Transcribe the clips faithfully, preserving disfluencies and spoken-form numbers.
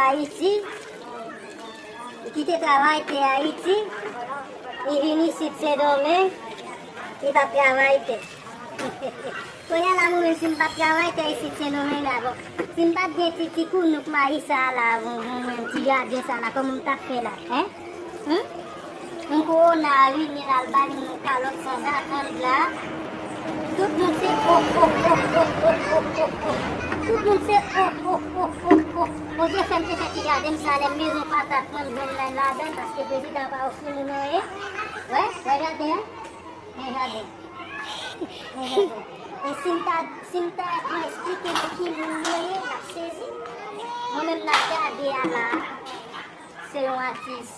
Ayiti, li kite travay te Ayiti, li vin isit Sendomeng, li p ap travay te. Kounye a la, mwen menm, si m pa t travay te isit Sendomeng la, bon, si m pa t gen ti, ti kounouk mayi sa a la, bon, bon, mwen, ti jaden sa a la, kòman m t ap fè la, en? Hum? Yon kowona vini l al bay moun kalòt sanzatann la. Tout moun se oh, oh, oh, oh, oh, oh, oh, oh. Tout moun se oh, oh, oh, oh, oh. Bondye fè m te fè ti jaden m sa, lè m bezwen patat mwen, m jwenn ladann, paske prezidan pa ofri moun anyen. Wè, wè jaden an. Men jaden. Men jaden. E si m ta, si m ta pran esplike nou ki moun nou ye, n ap sezi. Mwen menm n ap gade a la. Se yon atis,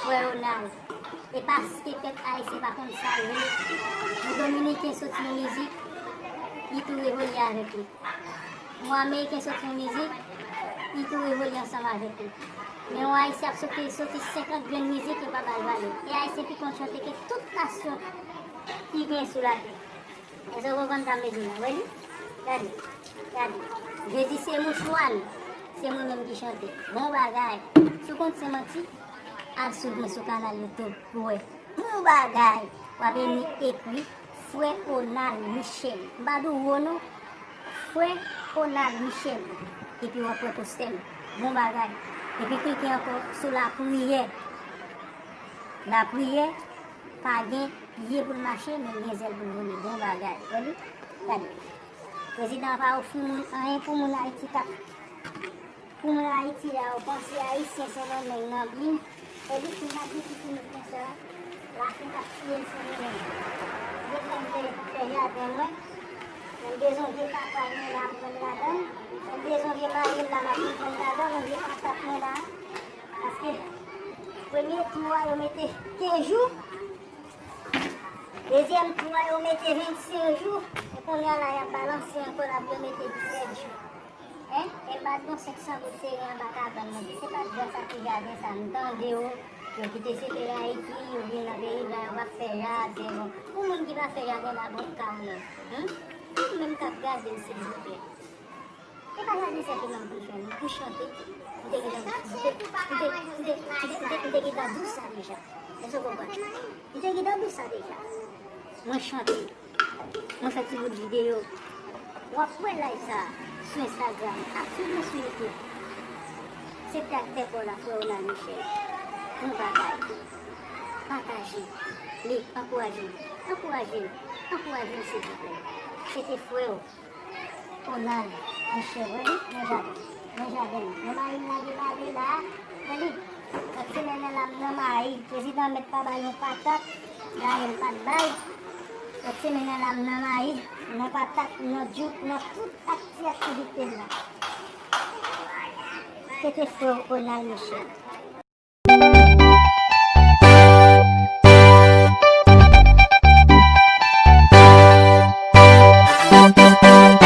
Frè Ronald. E paske pèp ayisyen pa konn sa l vle, yon dominiken soti yon mizik, li tou revole avèk li. Yon ameriken soti yon mizik, li tou revole ansanm avèk li. Men yon ayisyen ap soti, soti senkant grenn mizik, yo pa ba l valè. E ayisyen pi konn chante ke tout nasyon ki gen sou latè. Èske w konprann sa m vle di la? Wè li? Gade, gade. Je di se mouchwa l, se mwen menm ki chante. Bon bagay. Si w konn se manti, al swiv mwen sou kanal YouTube pou w wè. Bon bagay. W ap vini ekri Frè Ronald Michel. M pa di w wo non. Frè Ronald Michel. Epi w ap wè postè m. Bon bagay. Epi klike ankò sou lapriyè. Lapriyè pa gen pye pou l mache, men l gen zèl pou l vole. Bon bagay. Wè li? Gade. Prezidan an pa ofri moun anyen pou moun Ayiti k ap, pou moun Ayiti a, yo panse Ayisyen Sendomeng nan byen. Wè li, si n ap di ki moun konsa, lafen k ap tiye l Sendomeng. Depi m te fè jaden mwen, m bezwen vye papay mwen la pou mwen ladann. M bezwen vye mayi m la, m ap pran ladann, vye patat mwen la. Paske premye tou a, yo mete kenz jou. Dezyèm tou a, yo mete vennsenk jou. E kounye a la, y ap balanse ankò la pou yo mete disèt jou. Hein? E m pa t gon senk san goud sere anba kabann mwen. Se pa t gras a ti jaden sa, m tande yo. Yo kite sete Ayiti, yo vin nan peyi la, yo p ap fè jaden. Bon, pou moun ki pa fè jaden la, bon, ka w non. Hein? Ou menm k ap gade m, silvouplè. E pa jaden sèlman pou m fè, non, pou chante tou. M te gentan, m te, m te, m te, m te, m te, m te gentan di w sa deja. Èske w konprann? M te gentan di w sa deja. Mwen chante. Mwen fè ti bout videyo. W ap wè live sa a sou Instagram. Ap swiv mwen sou YouTube. Se te ak tèt ou la, Frè Ronald Michel. Bon bagay. Pataje. Like, ankouraje m. Ankouraje m. Ankouraje m, silvouplè. Se te frè w. Ronald Michel, wè li, nan jaden. Nan jaden. Nan mayi m lage lage la, wè li. Lòt semèn nan la m nan mayi. Prezidan mèt pa bay yon patat, dayè l pa t bay. Lòt semèn nan la m nan mayi, nan patat, nan djouk, nan tout akti aktivite m la. Se te frè w Ronald Michel.